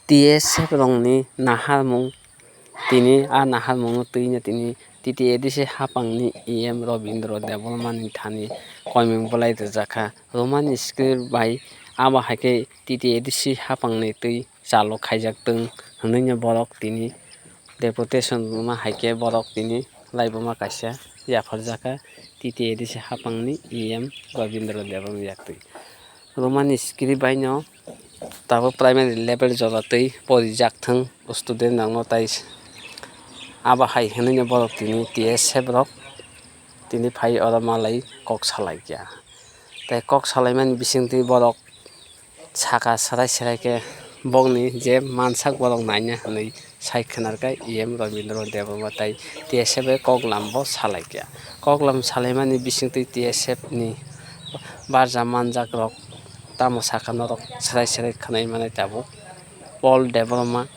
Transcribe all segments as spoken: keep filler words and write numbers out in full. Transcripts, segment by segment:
T S F rokni naharmung, tini a naharmungno twino tini T T A D C hapangni E M Robindra Debbarmani thani koimung bolai rwjakha. Roman script bai abo hai khe T T A D C hapangni twi chalo khaijak tong hwnwi borok tini deputation rwna hai khe borok tini laibuma kaisa yapharjakha T T A D C hapangni E M Robindra Debbarma yaktwi. Roman script baino tabuk primary level jora twi porijak thung student rokno, tai abo hai hwnwi borok tini T S F rok tini phai oro malai kok salai kha. Tai kok salaimani bisingtwi borok saka serai serai khe bokni je mansak borok naina hwnwi sai khwnarkha E M Robindra Debbarma tai T S F bai koklam bo salai kha. Koklam salaimani bisingtwi T S F ni barja manjak rok tamo sakha norok serai serai khwnai mani tabuk Paul Debbarma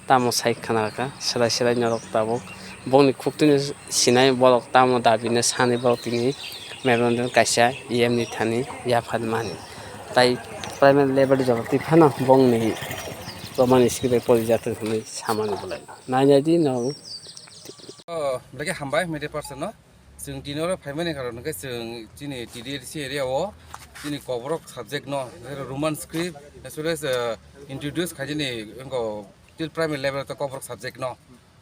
tamo sai khwnarkha serai serai norok tabuk bokni khuktwino sinai borok tamo dabino sani borok tini memorandum kaisa E M ni thani yapharmani. Tai primary level jora twi phano bongni romani script bai porijak thung hwnwi samani bolai. Nainai di no. Oh, belai khe hambai media person no. Chwng tini oro phaimani karon hwnkhe chwng chini T D A D C area o chini Kokborok subject no, Roman script, as well as, uh, introduce khaijani wngkha till primary level to Kokborok subject no.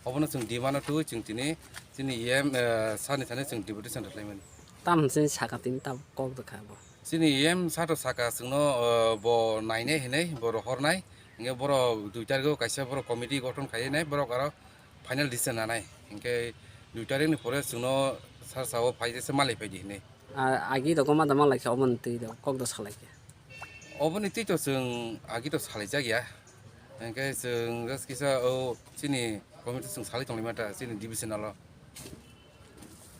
Obono chwng demand o twi chwng tini chini E M, uh, sir ni thani chwng deputation rwlaimani. Tam chini saka tini tam kok dwkha bo. Chini E M sir to saka chwngno, uh, bo nainai hinwi bo rohornai. Hwnkhe borok dui tarikh o kaisa borok committee gothon khainai, borok aro final decision nanai. Hwnkhe dui tarikh ni pore chwngno sir sao phai jesa malai phaidi hinwi. A, agi rok ma da malai kha, omo ni twi rok kok do salai kha. Oboni twi to chwng agi to salai jak ya. Hwnkhe chwng just kisa o chini committee chwng salai tonglaima ta chini divisional o.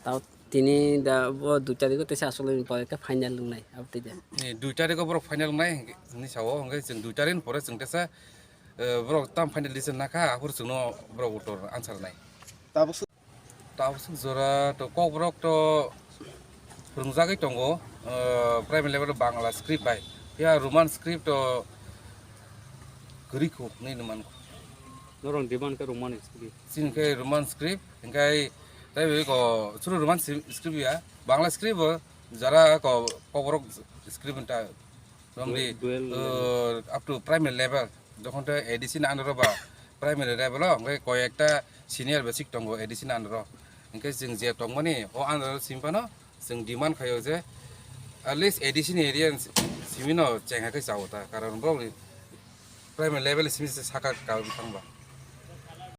Tao tini da bo dui tarikh o teisa aswk pore khe final wngnai abo twi da. Ni dui tarikh o borok final wngnai hwnwi sao, hwnkhe chwng dui tarikh ni pore chwng teisa, eh, borok tam final decision nakha, aphuru chwngno borok uttor answer nai. Tabuk swk jora to Kokborok to phwrwngjagwi tongo, eh, primary level o Bangla script bai. Phiya Roman script to kwrwi kho hwnwi nw mankho. Norok demand khe Roman script. Chini khe Roman script, hwnkhe tei bai ko chwrwi Roman si-, script ya, Bangla script bo jara ko Kokborok script ta. From the, dual uh, up to primary level, jokhon to A D C ni under o ba primary level o, hwnkhe koi ekta senior basic tongo A D C ni under o. Hwnkhe chwng je tongmani o under o simi phano chwng demand khaio je at least A D C ni area ni simi no chengha khe chao ta, karon borok ni primary level ni simi se saka ka thangba.